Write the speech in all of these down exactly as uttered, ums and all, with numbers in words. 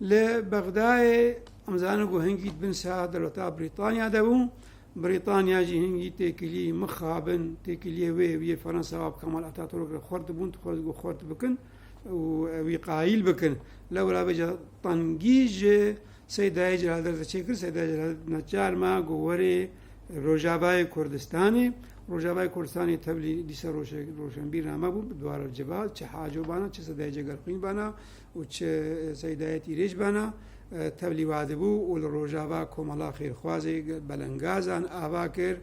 Li Bexdayê em zanin ku hingî di bin saha dewleta Brîtanya de bû. Brîtanya jî hingî têkilî mixabin, têkiliyê wê, wê Fransa wa bi Kemal Atatürk re xurt dibûn, dixwest ku xurt bikin û wî qayîl bikin. Lewra vêca tengî ji Seydayê Celadet re çêkir. Seydayê Celadet neçar ma ku werê Rojavayê Kurdistanê. Rojavayê Kurdistanê tevlî dîsa roşe-, roşenbîr name bû, bi dwar civaz, çi Haco bana, çi Seydayê Cegerxwîn bana û çi Seydayê Tîrêj bana, e, tevlî wadibû û li Rojava komela xêrxwazê belengazan ava kir.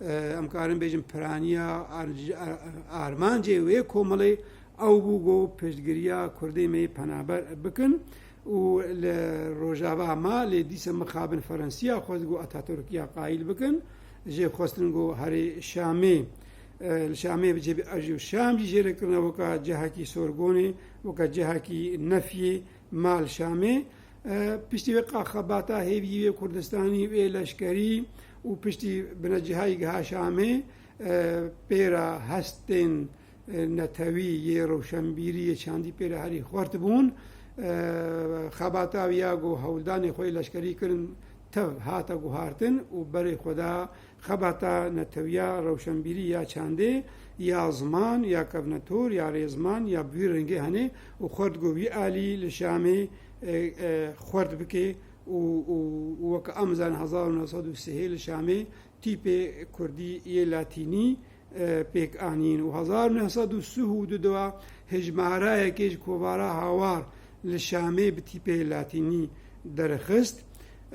E, em karin bêjin piraniya ar-, ar-, armancê wê komelê ew bû ku piştgiriya Kurdê me yê penaber bikin û li Rojava ma lê dîsa mixabin Ferensiya xwest ku Atatürkiya qayîl bikin. Jê xwestin ku herê Şamê, e, li Şamê bi cebî ev jî Şam jî jê re kirine weka cihekî sorgonê, weka cihekî nefyê mal Şamê. E, piştî vê qa-, xebata hêviyî wê Kurdistanî, wê leşkerî û piştî binecihayî giha Şamê, e, pêra hestên, e, netewî yê rewşenbîrî yê çandî pêra herî xurt bûn. E, xebata wî ya ku hewldanê xwe yê leşkerî kirin tev hate guhartin û berê xwe da xebata netewiya rewşenbîrî ya çandê, ya ziman, ya kevnetor, ya rêziman, ya bi vî rengê hene û xurt ku wî alî li Şamê, e, e, xurt bike û, û, û weke em zanin hezar û neh sed û sihê li Şamê tîpê kurdî yê latînî, e, pêk anîn û hezar û neh sed û sih û du de hejmarayekê ji kovara Hawar li Şamê bi tîpê latînî derxist.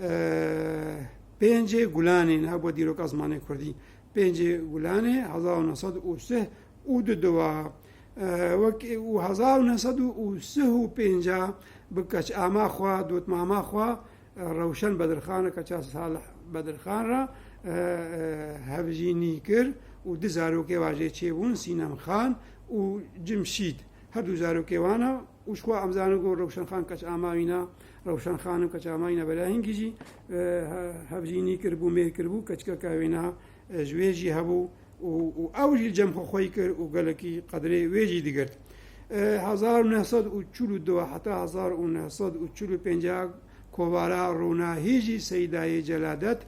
E, pêncê Gulanê, niha bû dîroka zimanê kurdî, pêncê Gulanê, hezar û neh sed û sih û du de, e, wek û hezar û neh sed û sih û pênc bi keçama xwe, dotmama xwe, e, Rewşen Bedirxan re, keça Salih Bedirxan re, e, e, hevjînî kir û du zarokê wa jê çêbûn, Sînem Xan û Cimşîd. Her du zarokê wana û ji xwe em zanin ku Rewşen Xan keçama wîna, Rewşen Xanim keçama wîna bela hingî jî, e, he-, hevjînî kiribû, mêr kiribû, keçikeka wêna, e, ji wê jî hebû û, û ew jî li cem xwe xwey kir û gelekî qedrê wê jî digirt. E, hezar û neh sed û çil û du heta hezar û neh sed û çil û pênc kovara Ronahî jî Seydayê Celadet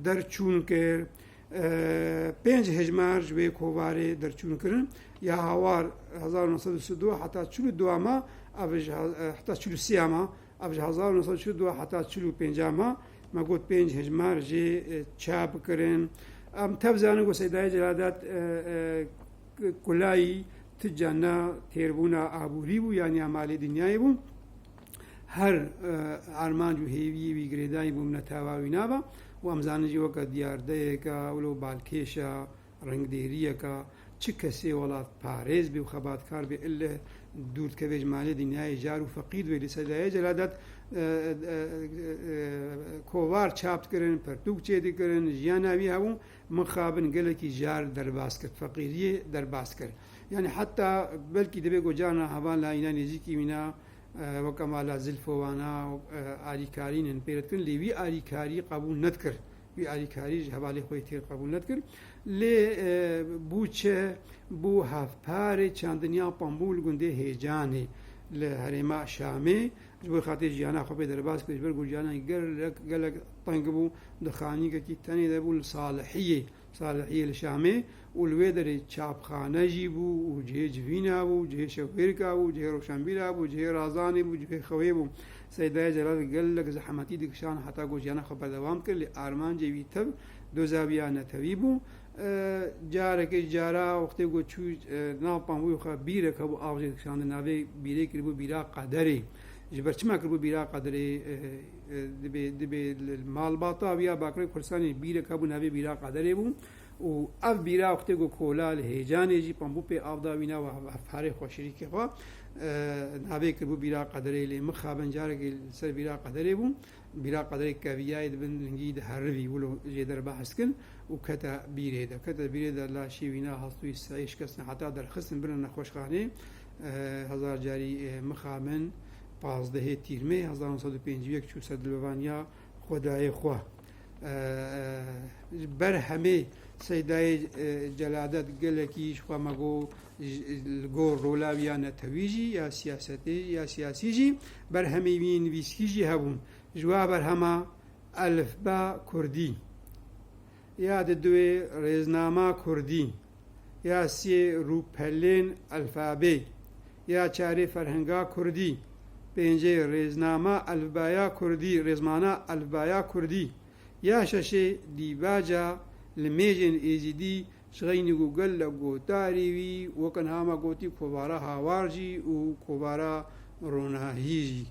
derçûn kir. E, pênc hejmar ji wê kovarê derçûn kirin. Ya Hawar hezar û neh sed û sih û du heta çil û du ma, ev ji he-, e, heta çil û sê ma, ev ji hezar û neh sed û çil û du heta çil û pênc ma, me got pênc hejmar jê, e, çap kirin. Em tev zanin ku Seydayê Celadet, e, e, kulayî tu cana têrbûna aborî bû, yan ya malê dinyayê bû. Her, e, armanc û hêviyê wî girêdayî bû, minetava wî naba. Û em zanin jî weke diyardeyeke, wilo balkêşa, rengdêriyeke, çi kesê welatparêz bî û xebatkar bî, illeh dûr dikeve ji malê dinyayê, car û feqîr dibê. Li Seydayê Celadet, e, e, e, e, kovar çap dikirin, pertûk çêdikirin, jiyana wî hebû. Mixabin gelekî jar derbas kir, feqîriyê derbas kir. Yanî heta belkî divê ku carna heval layîna nêzîkî wîna, e, weke mala Zilfo wana, e, alîkarî nin pê re dikirin, lê wî alîkarî qebûl nedikir. Wî alîkarî ji hevalê xwe yê têr qebûl nedikir. Lê, e, bû çi? Bû hevparê çandiniya Pambû li gundê Hêcanê li herêma Şamê. Ji bo xatirê jiyana xwe pê derbas kir, ji ber ku jiyana gelek, gelek teng bû, di xanîkekî tenê de bû li Salihiyê, Salihiyê li Şamê û li wê derê çapxane jî bû û cihê civîna bû, cihê şewêrika bû, cihê roşenbîra bû, cihê razanê bû, cihê xewê bû. Seydayê Celal gelek zehmetî dikişan heta ku jiyana xwe berdewam kir, lê armancê wî tev doza wî ya netewî bû. E, carekê ji cara wextê ku çû, e, nav Pambûyê xwe bîrek hebû, av jê dikişandin, navê bîrê kiribû bîra qederê. Ji ber çima kiribû bîra qederê, e, e, dibê, dibê li malbata wî ya Bakurê Kurdistanê bîrek hebû navê bîra qederê bû û ev bîra wextê ku kola li Hêcanê jî Pambû pê av da wîna û hevparê xwe, şirîkê xwe, e, navê kiribû bîra qederê. Lê mixabin carekê li ser bîra qederê bû. Bîra qederê keviyayê di bin lingî diherivî, wilo jê der behs kin û kete bîrê de. Kete bîrê de, laşê wîna hastûyî seyê şikestin heta derxistin birin nexweşxanê. E, hezar carî, e, mixabin pazdehê Tîrmê hezar neh sed û pêncî û yek çû ser dilbevaniya Xwedayê xwe. Ji ber hemê Seydayê, e, Celadet gelekî ji xwe me got, ji, li gor rola wî ya netewî jî, ya siyasetê, ya siyasî jî, ber hemê wî nivîskî jî hebûn. Ji wa berhema Elifba Kurdî, ya di duê Rêznama Kurdî, ya sê Rûpelên Elfabê, ya çarê Ferhenga Kurdî, pêncê Rêznama Elfbaya Kurdî, Rêzmana Elfbaya Kurdî, ya şeşê dîvaca limêjên Êzîdî, ji xeynî ku gelek gotarî wî, weke niha me gotî, kovara Hawar jî û kovara Ronahî jî.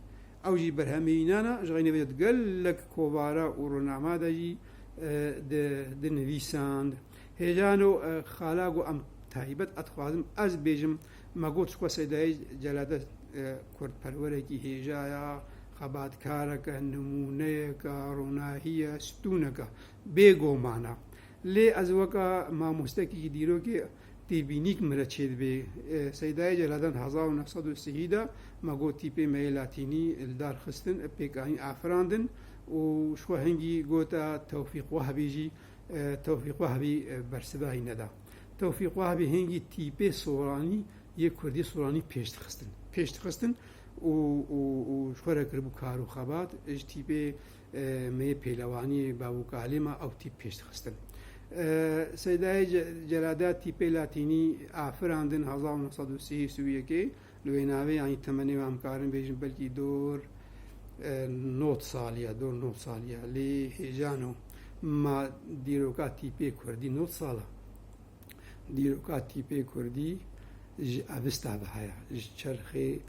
Ew jî berhemê wî nana, ji xeynî vê gelek kovara û rûnama de jî, e, di, dinivîsand. Hêjano, e, xala ku em taybet, ez dixwazim ez bêjim, me got ji xwe Seydayê Celadet, e, kurdperwerekî hêja ya, xebatkareke, nimûneyeke, ronahî ye, stûneke, bêguman e. Lê ez weke mamostekî dîrokê têbînîk min re çêdibê. E, Seydayê Celadet hezar û neh sed û sî de me got tîpê me yê latînî li dar xistin, pêk anîn, afirandin û ji xwe hingî gota Tewfîq Wehbî jî, e, Tewfîq Wehbî, e, bersiva wî neda. Tewfîq Wehbî hingî tîpê soranî yê kurdî soranî pêş dixistin. Pêş dixistin û, û, û ji xwe re kiribû kar û xebat, ji tîpê, e, me yê pêlewanî, bavûkalê me ew tîp pêş dixistin. E, Seydayê Ce-, Celada tîpê latînî afirandin hezar û neh sed û sî û yekê, li wê navê, yanî temenê we em karin bêjin belkî dor, e, nod salî ye, dor nod salî ye. Lê hêjano, ma dîroka tîpê kurdî nod sal e. Dîroka tîpê kurdî ji Avesta ve heye, ji çerxê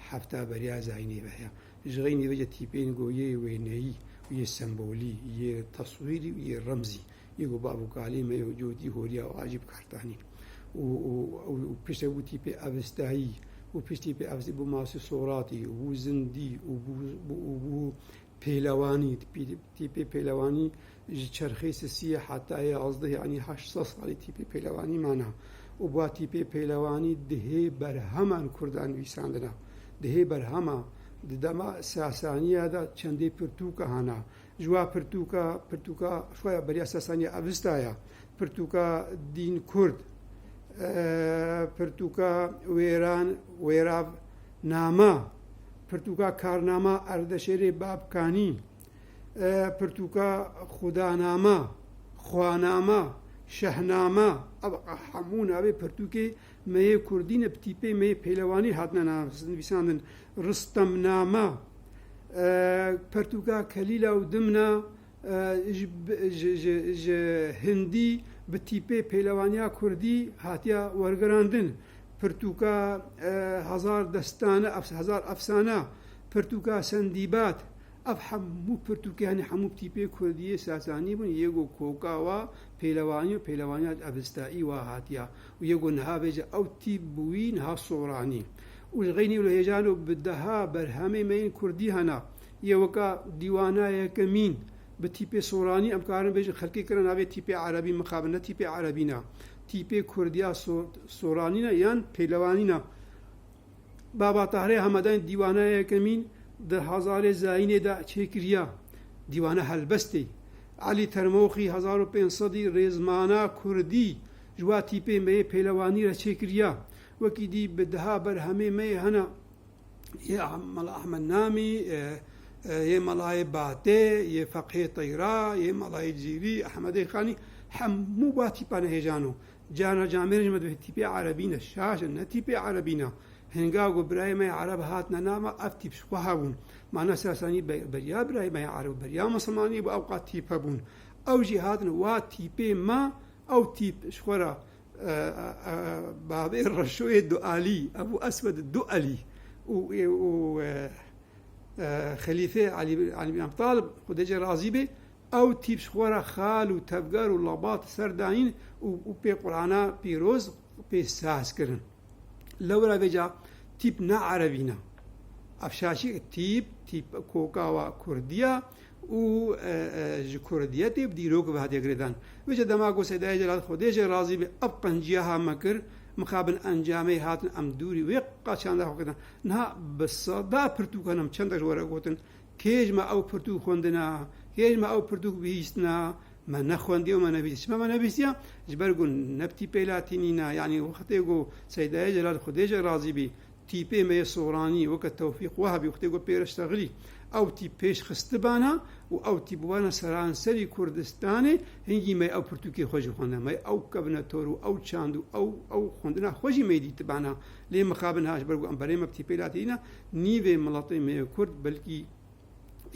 hefta beriya zayînê ve heye. Ji xeynî vêce tîpên ku yê wêneyî û yê sembolî, yê teswîrî û yê remzî, yê ku bavûkalê me yê cotî horiya û acî bi kar tanî. Û, û, û, û piştre bû tîpê Avestayî, û piştî pê Avestî bû masî Soratî, û bû zindî, û bû, bû, û bû pêlewanî, tîpê, tîpê pêlewanî ji çerxê sisiyê heta yazdeh, yanî heşt sed salî tîpê pêlewanî mana. Û ba tîpê pêlewanî dihê berheman kurdan nivîsandina. Dihê berhema, di dema Sasaniya de çendê pirtûka hana. Ji wa pirtûka, pirtûka xwe ya beriya Sasaniya Avesta ya. Pirtûka Dîn Kurd, e, pirtûka Wêran, Wêrav Nama, pirtûka Karnama Erdeşêrê Babkanî, e, pirtûka Xudanama, Xwanama, Şehnama, ev hemû navê pirtûkê me yê kurdî ne, bi tîpê me yê pêlewanî hatine nas-, nivîsandin. Ristemnama, e, pirtûka Kelîla û Dimna, e, ji, ji, ji, ji hindî bi tîpê pêlewaniya kurdî hatiya wergerandin. Pirtûka, e, hezar destane, ef-, hezar efsana, pirtûka Sendîbat, ev hemû pirtûkê, yanî hemû bi tîpê kurdî yê Sasanî bûn, yê ku koka wa pêlewanî û pêlewaniya Avestaî wa hatiya û yê ku niha vêce ew tîp bûyî niha soranî. Û ji xeynî wilo hêjano bi deha berhemê me yên kurdî hena, yê weka Dîwana Yekemîn, bi tîpê soranî, em karin bêjin xelkê kirin navê tîpê erebî, mixabin ne tîpê erebî ne. Tîpê kurdiya so-, soranî ne yan pêlewanî ne. Baba Tahirê Hemedayî Dîwana Yekemîn di hezarê zayînê de çêkiriya. Dîwana Helbestê. Elî Termoxî hezar û pênc sedî rêzmana kurdî ji wa tîpê me yê pêlewanî re çêkiriya. Wekî dî bi deha berhemê me yê hene. Yê Mela Ehmed Namî, e, e, yê Melayê Batê, yê Feqhê Teyra, yê Melayê Cîrî, Ehmedê Xanî, hemû ba tîpa ne hêjano. Carna camêrên ji me dibê tîpê erebî ne, şaş in, ne tîpê erebî ne. Hinga ku birayê me yê ereb hatine nama, ev tîp ji xwe hebûn. Ma ne Sasanî be-, beriya birayê me yê ereb, beriya misilmanî bû, ew qat tîp hebûn. Ew jî hatin wa tîpê me, ew tîp ji xwe re e, e, e, bavê Reşoyê Dualî, Ebû Eswed Dualî û, û, e, e, Xelîfê Elî, Elî bin Ebi Talib, Xwedê cê razî bê, ew tîp ji xwe re xal û tevger û lebat ser dayîn û, û pê Qur'ana pîroz pê saz kirin. Lewra vêca tîp ne erebî ne. Ev şaşî tîp, tîp koka wa kurdiya û, e, e, ji kurdiyetê bi dîrok ve hatiye girêdan. Vêca dema ku Seydayê Celal Xwedê jê razî be ev qenciya ha me kir, mixabin encamê hatin em dûrî wê qaçan de xwe kirin. Niha bi seda pirtûkan em çendek ji we re gotin. Kê ji me ew pirtûk xwendina, Kêj me ew pirtûk bihîstina, me nexwendiye û me nebîst. Çima me nebîstiya? Ji ber ku ne bi tîpê latînî ne, yanî wextê ku Seydayê Celal Xwedê jê razî bî, tîpê me yê Soranî weke Tewfîq Wehbî wextê ku pê re ştexilî, ew tîp pêş xistibana û ew tîp bûbana seranserî Kurdistanê, hingî me ew pirtûkê xwe jî xwendin. Me ew kevnetor û ew çand û ew, ew xwendina xwe jî me dîtibana. Lê mixabin ha ji ber ku em berê me bi tîpê latînî ne, nîvê miletê me yê Kurd belkî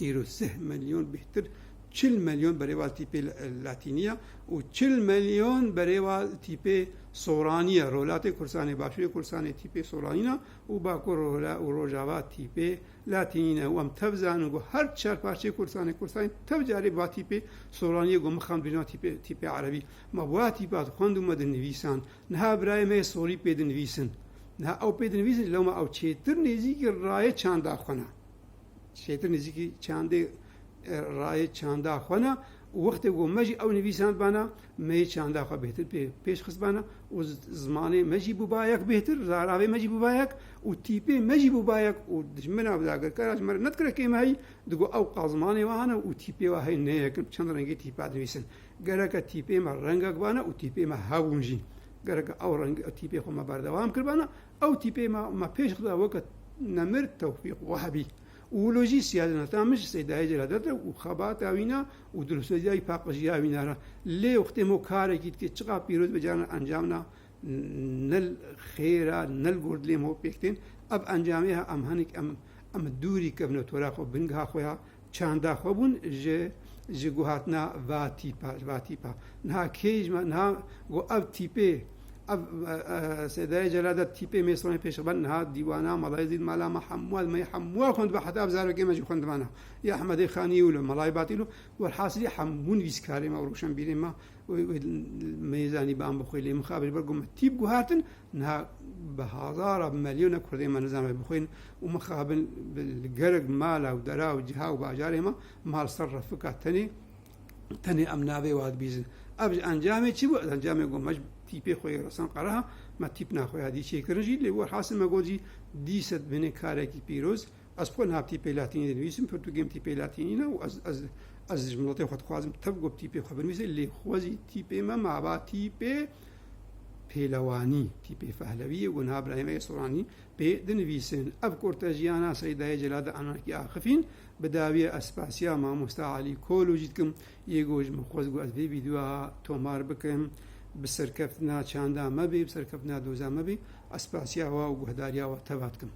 îro sih milyon bêhtir çil milyon berêval tîpê latînî ye û çil milyon berêval tîpê Soranî ye. Rolatê Kurdistanê, Başûrê Kurdistanê tîpê Soranî ne û Bakur Rola û Rojava tîpê latînî ne. Û em tev zanin ku her çar parçeyê Kurdistanê, Kurdistanê tev carê va tîpê Soraniyê ku mixabin bîna tîpê, tîpê erebî. Me wa tîpa dixwend û me dinivîsan. Niha birayê me yê Sorî pê dinivîsin. Niha ew pê dinivîsin, lewma ew çêtir nêzîkî rayê çanda xwe ne. Çêtir nêzîkî çandê, e, rayê çanda xwe ne û wextê ku me jî ew nivîsandbana, me yê çanda xwe bêhtir pê-, pêş xistbana û z-, zimanê me jî bûba yek bêhtir, zaravê me jî bûba yek û tîpê me jî bûba yek û dijmina dagirkera ji me re nedikire kêmahî, digo ew qa zimanê we hene û tîpê we heye ne yek in, çend rengê tîpa dinivîsin. Gereke tîpê me rengek bana û tîpê me hebûn jî. Gereke ew reng, ew tîpê xwe me berdewam kiribana, ew tîpê me, me pêş xida weke nemir Tewfîq Wehbî. Û wilo jî siyaseta min ji Seydayê Celadet re û xebata wîna û dilxweziya wî paqijiya wîna re. Lê wextê mo karekî dike çiqa pîroz be caran encamna ne li xêra, ne li gor dilê mo pêk tên. Ev encamê ha em hinik em, em dûrî kevne tora xwe, bingeha xwe ya çanda xwe bûn ji, ji guhatina va tîpa, va tîpa. Niha kê ji me, niha go ev tîpê, ev, e, e, Seydayê Celadet tîpê mêstranê pêş xwe ben, niha dîwana Melayê Zîd Mala me hemû, me hemû xwendibana, heta ev zarokê me jî xwendibana. Ya Ehmedê Xanî û li Melayê Batîl û werhasilî hemû nivîskarê me û roşenbîrê me û, û mêzanî ban bixwî lê mixabin ji ber ku me tîp guhartin, niha bi hezara, bi milyona Kurdê me nizane bixwîn û mixabin bi, li gerek mala û dera û ciha û bajarê me, mal ser refika tenê, tenê em navê wa dibîzin. Ev ji encamê çi bû? Encamê ku me ji tîpê xwe yê Resen Qereha, me tîpna xwe ya dî çêkirin jî, lê werhasil me got jî dîse dibîne karekî pîroz. Ez xwe niha bi tîpê latînî dinivîsim, pirtûkê min tîpê latînî ne û ez, ez, ez ji miletê xwe dixwazim tev ku bi tîpê xwe binivîse, lê xwe zî tîpê me maba tîpê pêlewanî, tîpê fehlewiyê û niha birayê me yê Soranî pê dinivîsin. Ev kurtejiyana Seydayê Celadet Anakî axifîn, bi dawiyê ez spasiya mamosta Elî Kolo jî dikim, yê ku ji min xwest ku ez vê vîdeoya tomar bikim, bi serkeftina çanda me bê, bi serkeftina doza me bê, ez spasiya we û guhdariya we teva dikim.